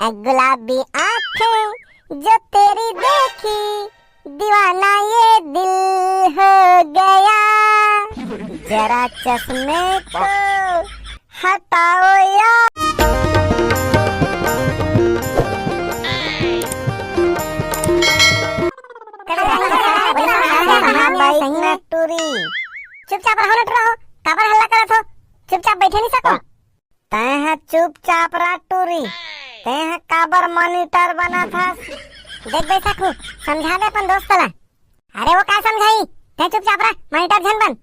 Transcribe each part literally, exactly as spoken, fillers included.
गुलाबी आंखें जो तेरी देखी, दीवाना ये दिल हो गया। जरा चश्मे को हटाओ यार। बैठ ना टूरी। चुपचाप रहो ना टूरा हो, काबर हल्ला करत हो? चुपचाप बैठे नहीं सको? तैं ह चुपचाप रह टूरी, तैं ह काबर मॉनिटर बनत हस? देख बैसाखू, समझा दे अपन दोस्त ला। अरे वो का समझाई, तैं चुपचाप रह, मॉनिटर झन बन।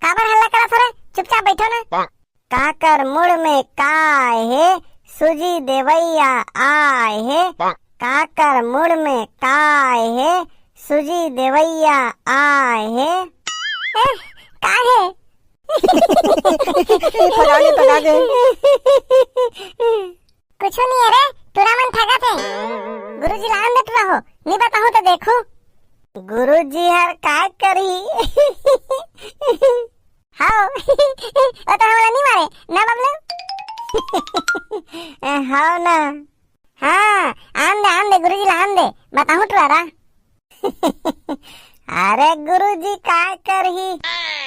काबर हल्ला करत हो रे? चुपचाप बैठो ना। काकर मुड़ में काय हे, सूजी देवैया आय हे। काकर मुड़ में काय हे, सूजी देवैया आय हे। ए, का हे? फगा गे, फगा गे। कुछु नहीं है रे, टूरा मन ठगत हे। गुरुजी ला आन दे टूरा हो, नहीं बताहूँ तो देखू। गुरुजी हर काय करही? हाव। वो तो हमला नहीं मारे, ना बबलू? हाव ना। हाँ, आन दे, आन दे, गुरुजी ला आन दे, बताहूँ टूरा रा। अरे गुरुजी काय करही?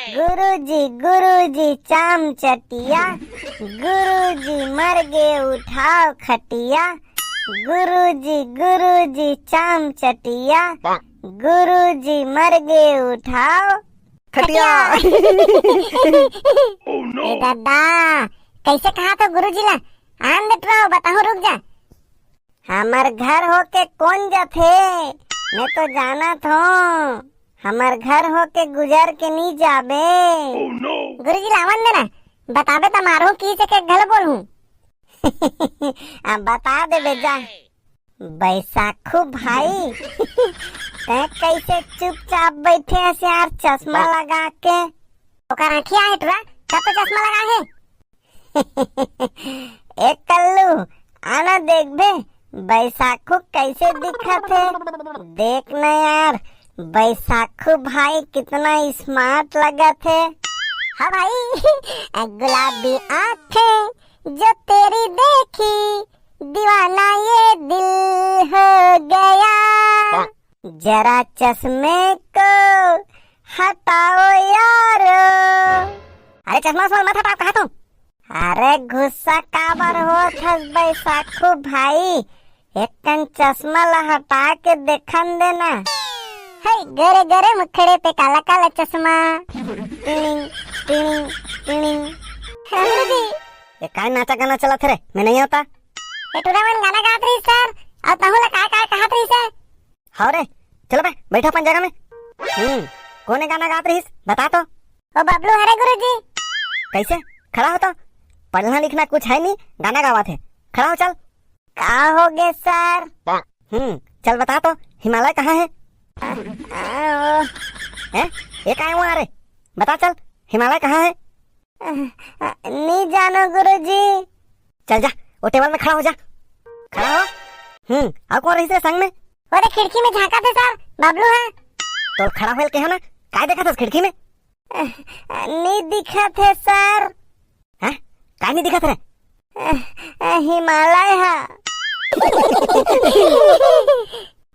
गुरुजी, गुरुजी चाम चटिया, गुरुजी मर गे उठाओ खटिया, गुरुजी, गुरुजी चाम चटिया, गुरुजी मर गे उठाओ खटिया। ए दादा, कैसे कहा था गुरुजी ला? आन दे टूरा हो, बताहूँ, रुक जा। हमर घर होके कोन जथे? मैं तो जानत हों, हमर घर होके गुजर के नी जाबे। गुरुजी ला आवन देना, बताबे त मारहूँ की से के घल बोलहूँ। अब बता देबे जा। बैसाखू भाई, तैं कैसे चुपचाप बैठे हस यार, चश्मा लगा के? ओकर आँखिया हे टूरा, तब तो चश्मा लगा हे। ए कल्लू, आना देखबे, बैसाखू कैसे दिखत हे। देख न यार, बैसाखू भाई कितना स्मार्ट लगत हे। हाँ भाई, गुलाबी आंखें जो तेरी देखी, दीवाना ये दिल हो गया। जरा चश्मे को हटाओ यारो। अरे चश्मा उश्मा मत हटाओ, कहा तू? अरे गुस्सा काबर होत हस बैसाखू भाई? एक कन चश्मा ला हटा के देखन देना। हे गोरे गोरे मुखड़े पे काला काला चश्मा। Tinning, tinning, tinning. हाँ गुरुजी। ये काय नाचा गाना चलत हे रे? मैं नहीं आता। ये टूरा मन गाना गात रही सर, और तहूँ ला काय काय कहत रही सर। हाँ रे, चलो बे, बैठो अपन जगह में। हम्म, कोने गाना गात रहीस? बता तो। ओ बबलू हरे गुरुजी। कैसे? खड़ा हो तो। पढ़ना लिखना कुछ है नहीं, गाना गावत हे। खड़ा हो, चल। का हो गे सर? हम्म, चल बता तो, हिमालय कहाँ है? आ, आ, ओ। हैं? ये काय हुआ रे? बता चल, हिमालय कहाँ है? आ, आ, नी जानो गुरुजी। चल जा, वो टेबल में खड़ा हो जा। खड़ा हो। हम्म, अउ कोन रहिस रे संग में? वो दे खिड़की में झांकत हे सर, बबलू हे। तो खड़ा होए ल कहेंव ना, काय देखत हस खिड़की में? नी दिखत हे सर। हैं? काय नी दिखत रे? हिमालय हा।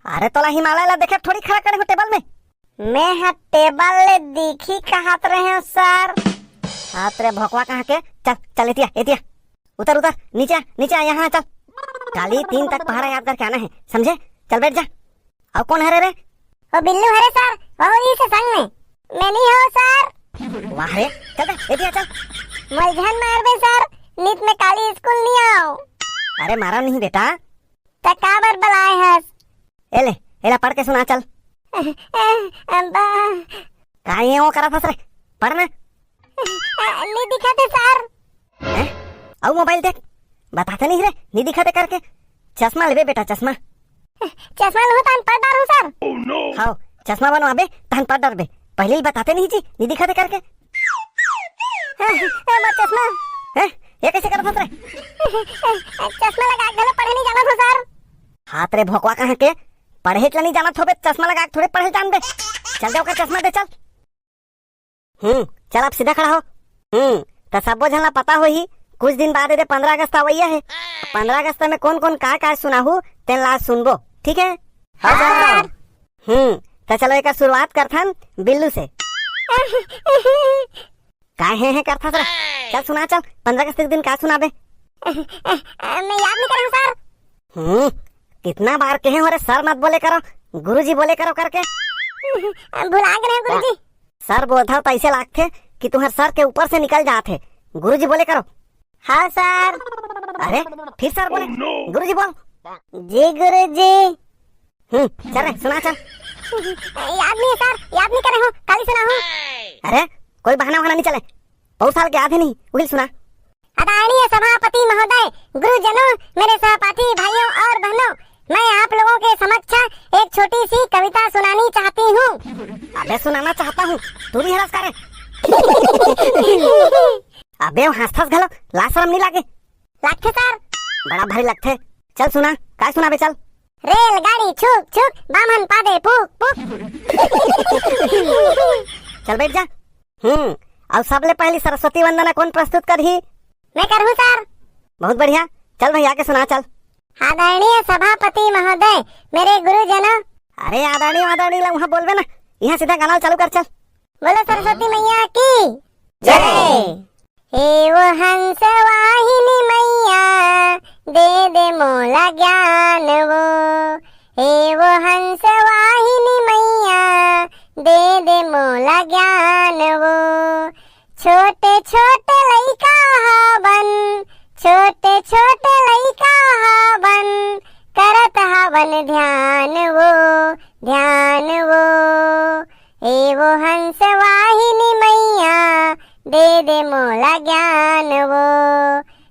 अरे तोला हिमालय ला देखे थोड़ी खड़ा करे हों टेबल में। मैं हा टेबल ले दिखही कहत रहेंव सर। हाथ रे भोकवा कहाँ के? चल, चल एतिया, एतिया। उतर, उतर, नीचे आ, नीचे आ, यहाँ आ, चल। काली तीन तक पहाड़ा याद करके आना है, समझे? चल बैठ जा। अउ कोन हरे रे? वो बिल्लू हरे सर, वो रहिस संग में। मैं नहीं हों सर। वाह रे, चल बे, एतिया चल। मोला झन मारबे सर, नित मैं काली स्कूल नहीं आंव। अरे मारा नहीं बेटा। त काबर बलाए हस? ए ले, एला पढ़ के सुना चल। अब्बा। काय ये वो करत हस रे? पढ़ ना। नहीं दिखत हे सर। हैं? अउ मोबाइल देख। बताते नहीं रे, नहीं दिखत हे करके। चश्मा लेबे बेटा, चश्मा। चश्मा लूँ तहन पढ़ डारूँ सर। हाँ, चश्मा बनवाबे तहन पढ़ डारबे। पहले ही बताते नहीं जी, नहीं दिखत हे करके। मोर चश्मा। हैं? ये कैसे करत हस रे? चश्मा लगा के घलो पढ़े नहीं जानत हों सर। हाथ रे भोकवा कहाँ के, पढ़े ला नहीं जानत होबे, चश्मा लगा के थोड़े पढ़े जानबे। चल दे ओकर चश्मा दे, चल। हम्म, चल अब सीधा खड़ा हो। हम्म, त सब्बो झन ला पता होही, कुछ दिन बाद एदे पंद्रह अगस्त अवइया हे। पंद्रह अगस्त में कोन कोन का का सुनाहू, तेन ला सुनबो, ठीक है? हाँ, सर। हम्म, त चलो एकर शुरुआत करथन बिल्लू से। काय हे हे करथस रे? चल सुना चल, पंद्रह अगस्त के दिन का सुनाबे? मैं याद नहीं करे हूँ सर। हम्म, कितना बार कहे हो रे सर मत बोले करो, गुरुजी बोले करो करके। भुला गए हैं गुरुजी। सर बोलथव त ऐसे लागथे कि तुम्हर सर के ऊपर से निकल जात हे। गुरुजी बोले करो। हाँ सर। अरे फिर सर बोले। गुरुजी बोल। जी गुरुजी। हम्म, चल रे सुना चल। याद नहीं है सर, याद नहीं करे हूँ, काली सुना हूँ। अरे कोई बहाना वहाना नहीं चले, बहुत साल के याद है नहीं, वही सुना। आदरणीय सभापति महोदय, गुरुजनों, मेरे सहपाठी भाइयों और बहनों, मैं आप लोगों के समक्ष एक छोटी सी कविता सुनानी चाहती हूँ। अबे सुनाना चाहता हूँ, तू भी हरस करे। अबे वो हंसथस घलो, लाज शरम नहीं लागे? लागथे सर। बड़ा भारी लगथे। चल सुना, काय सुनाबे चल। रेलगाड़ी छुक छुक, बामन पादे पुक पुक। चल बैठ जा। हम्म, अउ सबले पहली सरस्वती वंदना कौन प्रस्तुत करही? मैं करहूँ सर। बहुत बढ़िया, चल भैया के सुना चल। आदरणीय सभापति महोदय, मेरे गुरुजनों। अरे आदरणीय आदरणीय ला वहाँ बोलबे ना, यहाँ सीधा गाना चालू कर चल। बोलो सरस्वती मैया की जय। हे वो हंस वाहिनी मैया, दे दे मोला ज्ञान वो। हे वो हंस वाहिनी मैया, दे दे मोला ज्ञान वो। छोटे छोटे लइका हवन, छोटे छोटे लइका हवन, करत हवन ध्यान वो, ध्यान वो। हे वो हंस वाहिनी मैया, दे दे मोला ज्ञान वो।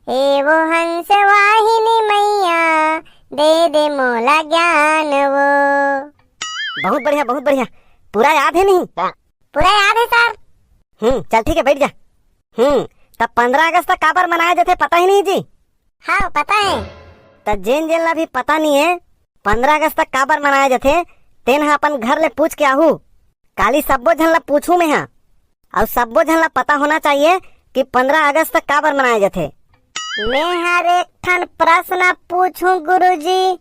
हे वो हंस वाहिनी मैया, दे दे मोला ज्ञान वो। बहुत बढ़िया, बहुत बढ़िया। पूरा याद है नहीं? पूरा याद है सर। हम्म, चल ठीक है, बैठ जा। हम्म, तब पंद्रह अगस्त काबर मनाया जाथे, पता ही नहीं जी? हाँ, पता है। त जेन जेन ला भी पता नहीं है, पंद्रह अगस्त काबर मनाया जाथे, तेन ह अपन घर ले पूछ के आहू। काली सब्बो झन ला पूछू मैं हा, अउ सब्बो झन ला पता होना चाहिए कि पंद्रह अगस्त काबर मनाया जाथे। मैं हर एक ठन प्रश्न पूछूं गुरुजी।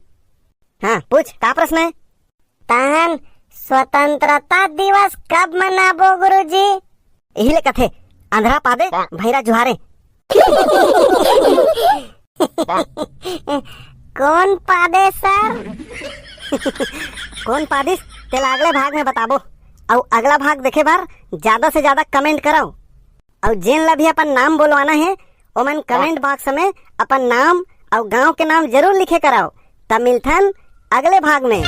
हाँ, पूछ, का प्रश्न है? तहन स्वतंत्रता दिवस कब मनाबो गुरुजी? यही ले कथे, अंधरा पादे, भैरा जुहारे। कौन पादे सर? कौन पादिस, तेला अगले भाग में बताबो। अउ अगला भाग देखे बर ज्यादा से ज्यादा comment करव। अउ जेन ला भी अपन नाम बोलवाना है, ओमन comment box में अपन नाम अउ गांव के नाम जरूर लिखे करव। त मिलथन अगले भाग में।